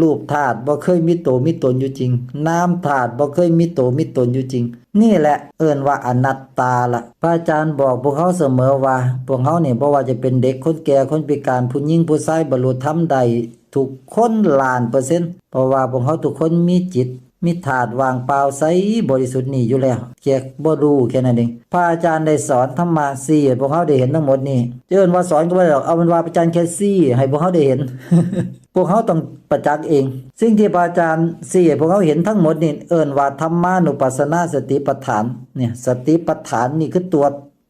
ຮູບທາດບໍ່ເຄີຍມີໂຕມີຕົນຢູ່ຈິງ, ນາມທາດບໍ່ເຄີຍມີໂຕມີຕົນຢູ່ຈິງ. ນີ້ແຫຼະເອີ້ນວ່າອະນັດຕາລະ. ພະອາຈານບອກພວກເຮົາສະເໝີວ່າ ພວກເຮົານີ້ບໍ່ວ່າຈະເປັນເດັກ ຄົນແກ່ ຄົນພິການ ຜູ້ຍິງ ຜູ້ຊາຍ ບັນລຸທຳໄດ້ທຸກຄົນລ້ານເປີເຊັນ, ເພາະວ່າພວກເຮົາທຸກຄົນມີຈິດ ມີທາດວ່າງເປົ່າໃສບໍລິສຸດນີ້ຢູ່ແລ້ວ, ແຄ່ບໍ່ຮູ້ແຄ່ນັ້ນເອງ. ພະອາຈານໄດ້ສອນທຳມະ ຊີ້ໃຫ້ພວກເຮົາໄດ້ເຫັນທັງໝົດນີ້. ຈະເອີ້ນວ່າສອນກໍບໍ່ໄດ້ດອກ, ເອົາເປັນວ່າພະອາຈານແຄ່ຊີ້ໃຫ້ພວກເຮົາໄດ້ເຫັນ. ພວກເຮົາຕ້ອງປະຈັກເອງ. ສິ່ງທີ່ພະອາຈານຊີ້ໃຫ້ພວກເຮົາເຫັນທັງໝົດນີ້ ເອີ້ນວ່າທຳມານຸປັດສະນາສະຕິປັດຖານ. ນີ້ ສະຕິປັດຖານນີ້ຄືຕົວ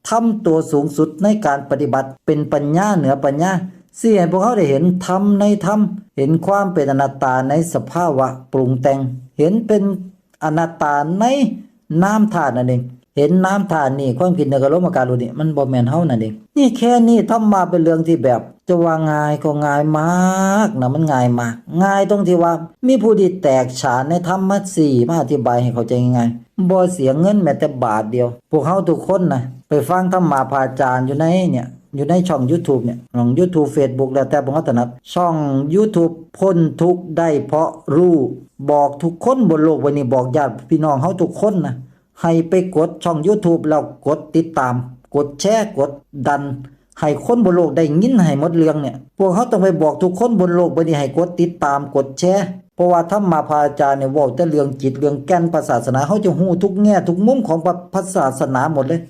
ທຳຕົວສູງສຸດໃນການປະຕິບັດ, ເປັນປັນຍາເໜືອປັນຍາ, ຊີ້ໃຫ້ພວກເຮົາໄດ້ເຫັນທຳໃນທຳ, ເຫັນຄວາມເປັນອະນັດຕາໃນສະພາວະປຸງແຕ່ງ, ເຫັນເປັນອະນັດຕາໃນນາມທາດນັ້ນເອງ. ເຫັນນາມທາດນີ້, ຄວາມຄິດ ນຶກ ອາລົມ ອາກາດ ຮູ້ນີ້ ມັນບໍ່ແມ່ນເຮົານັ້ນເອງ. ນີ້ແຄ່ນີ້ທຳມະເປັນເລື່ອງທີ່ແບບ ຈະວ່າງ່າຍກໍງ່າຍມາກນະ, ມັນງ່າຍມາກ. ງ່າຍຕົງທີ່ວ່າມີຜູ້ທີ່ແຕກສານໃນທຳມາຊີ້ມາອະທິບາຍໃຫ້ເຂົ້າໃຈງ່າຍໆ, ບໍ່ເສຍເງິນແມ້ແຕ່ບາດດຽວ. ພວກເຮົາທຸກຄົນນະ ໄປຟັງທຳມະພະອາຈານຢູ່ໃນເນີ້ຍ ຢູ່ໃນຊ່ອງ YouTube ເນີ້ຍ, ຊ່ອງ YouTube Facebook ແລ້ວແຕ່ພວກເຮົາຖະໜັດ. ຊ່ອງ YouTube ພົ້ນທຸກໄດ້ເພາະຮູ້, ບອກທຸກຄົນບົນໂລກໃບນີ້, ບອກຍາດພີ່ນ້ອງເຮົາທຸກຄົນນະ ໃຫ້ໄປກົດຊ່ອງ YouTube ແລ້ວກົດຕິດຕາມ, ກົດແຊ, ກົດດັນ ໃຫ້ຄົນບົນໂລກໄດ້ຍິນໃຫ້ໝົດເລື່ອງເນີ້ຍ. ພວກເຮົາຕ້ອງໄປບອກທຸກຄົນບົນໂລກໃບນີ້ໃຫ້ກົດຕິດຕາມ, ກົດແຊ, ເພາະວ່າທຳມະພະອາຈານນີ້ເວົ້າແຕ່ເລື່ອງຈິດ, ເລື່ອງແກ່ນພະສາສະໜາ. ເຮົາຈະຮູ້ທຸກແງ່ທຸກມຸມຂອງພະ, ພະສາສະໜາໝົດເລີຍ.